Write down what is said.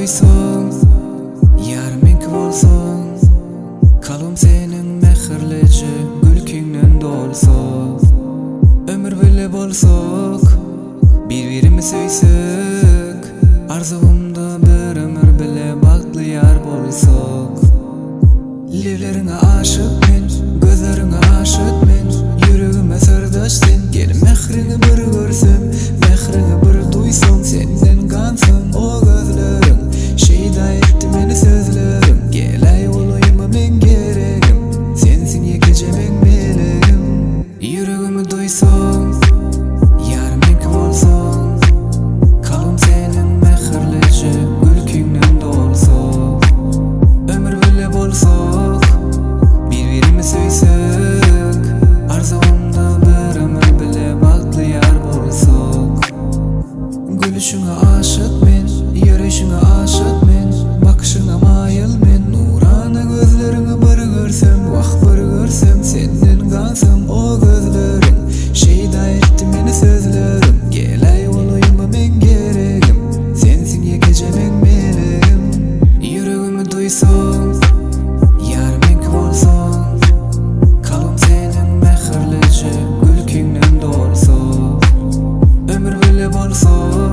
duýsaň, ýarym meňki bolsaň, Kalbym seniň mähirlije gülkiňden dolsa, Ömür bile bolsak, bir-birimi söýsek, Arzuwymda bir ömür bile bagtly ýar bolsak. Lebleriňe aşyk men, gözleriňe aşyk men, Ýüregime syrdaş sen, Gel mähriňi bir görsem, mähriňi bir duýsam, Senden gansam o gözleriň, Şeýda etdi meni sözleriň, Geläý golaýyma meň geregim, Sensiň ýekeje meň melegim. Ýüregimi duýsaň, ýarym meňki bolsaň, Kalbym seniň mähirlije gülkiňden dolsa, Ömür bile bolsak, bir-birimi söýsek, Arzuwymda bir ömür bile bagtly ýar bolsak. Gülüşiňe aşyk men, ýöreýşiňe aşyk men, Bakyşyňa maýyl men, nurana gözleriňi bir görsem, Wah bir görsem, senden gansam o gözleriň, Şeýda etdi meni sözleriň, Geläý golaýyma meň geregim, Sensiň ýekeje meň melegim. Ýüregimi duýsaň, ýarym meňki bolsaň, Kalbym seniň mähirlije gülkiňden dolsa, Ömür bile bolsak.